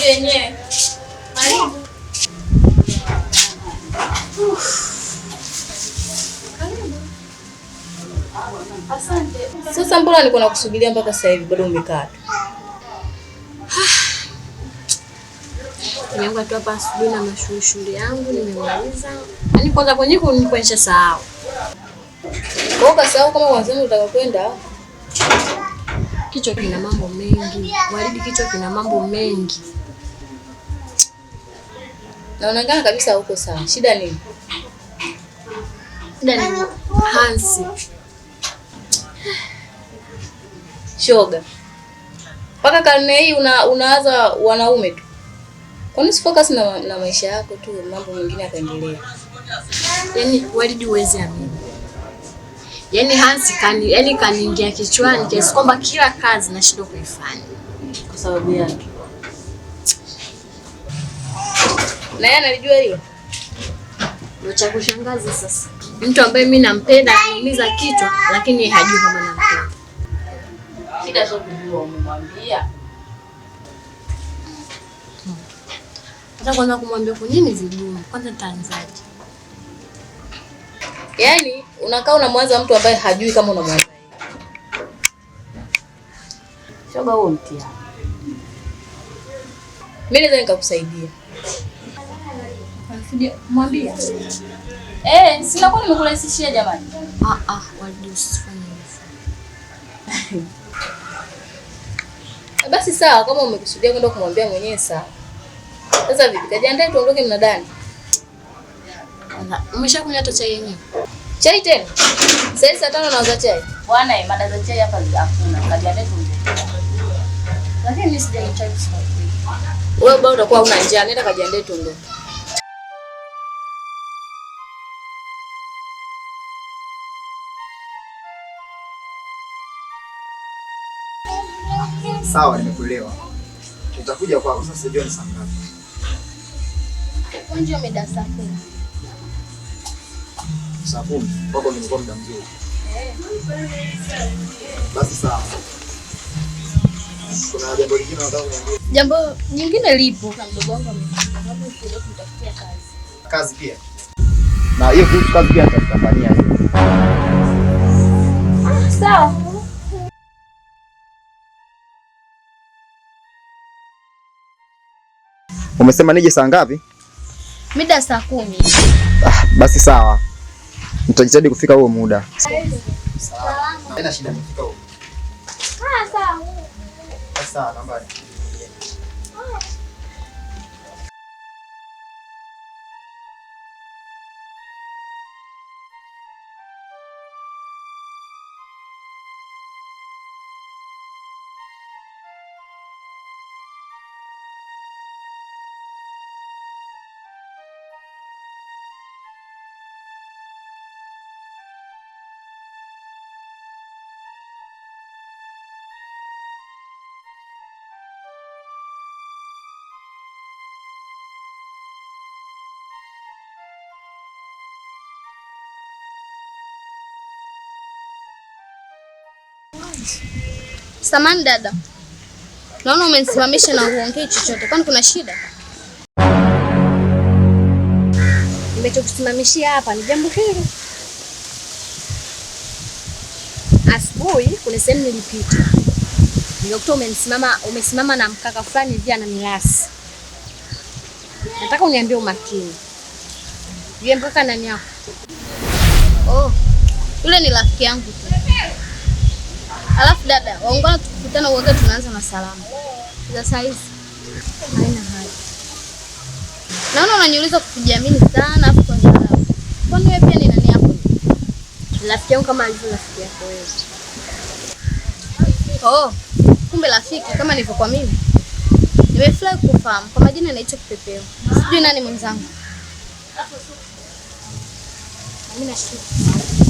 Yenyewe. Karibu. Karibu. Asante. Sasa mbona nilikuwa nakusubiria mpaka sasa hivi bado umekaa tu? Nimeamka tu hapa asubuhi na mashughuli yangu nimemaliza. Yaani kwanza kwenye nilikuwa nishasahau. Kwa hiyo ukasahau kama mwanzoni utaka kwenda? Kichwa kina mambo mengi. Waridi, kichwa kina mambo mengi. Naonekana kabisa huko sawa. Shida nini? Shida ni Hansi. Shoga. Mpaka karne hii unawaza wanaume tu. Kwani usifocus na maisha yako tu, mambo mengine yakaendelea. Yaani Waridi, huwezi amini. Yaani Hansi yaani kaniingia kichwani kiasi kwamba kila kazi nashindwa kuifanya. Kwa sababu yake. Na yeye analijua hilo. Ndio cha kushangaza sasa. Mtu ambaye mimi nampenda ananiumiza kichwa lakini hajui kama nampenda. Shida sio kujua, umemwambia. Hata kwanza kumwambia kwa nini vigumu? Kwanza nitaanzaje? Yaani unakaa unamwaza mtu ambaye hajui kama unamwaza. Shoga, huo mtihani. Mimi naweza nikakusaidia. Mwambia. Sina kwa nimekurahisishia jamani. Waridi usifanye hivyo. Basi sawa, kama umekusudia kwenda kumwambia mwenyewe sawa. Sasa vipi? Kajiandae tuondoke mnadani. Kwanza umeshakunywa hata chai yenyewe? Chai tena? Sasa saa 5 nauza chai. Bwana, mada za chai hapa hakuna. Kajiandae tuondoke. Lakini mimi sijanywa chai kusema kweli. Wewe bado utakuwa huna njaa, nenda kajiandae tuondoke. Sawa, nimekuelewa. Nitakuja kwako sasa jioni saa ngapi? Nje mida saa 10. Saa 10. Kwako nimekuwa muda mzuri. Basi sawa. Kuna jambo lingine unataka kuniambia? Jambo jingine lipo. Na mdogo wangu amekuja kumtafutia kazi. Kazi pia. Na hiyo kuhusu kazi pia nitakufanyia hiyo. Sawa. Umesema nije saa ngapi? Mida saa 10. Basi sawa. Nitajitahidi kufika huo muda. Sawa. Haina shida, nitafika huo. Sawa. Basi sawa, naomba. Samani dada, naona umenisimamisha na huongei chochote, kwani kuna shida? Nimechokusimamishia hapa ni jambo hili. Asubuhi kuna sehemu nilipita, nikakuta umesimama na mkaka fulani hivi ana milasi. Nataka uniambie umakini, yule mkaka nani yako? Oh, yule ni rafiki yangu tu. Alafu dada, waungwana tukikutana uoga tunaanza na salamu za saa hizi. Haina haja. Naona unaniuliza kwa kujiamini sana afu kwa dharau. Kwani wewe pia ni nani yako? Rafiki yangu kama alivyo rafiki yako wewe. Oh, kumbe rafiki kama nilivyokuwa mimi. Nimefurahi kukufahamu. Kwa majina naitwa Kipepeo. Sijui nani mwenzangu. Na mimi nashukuru.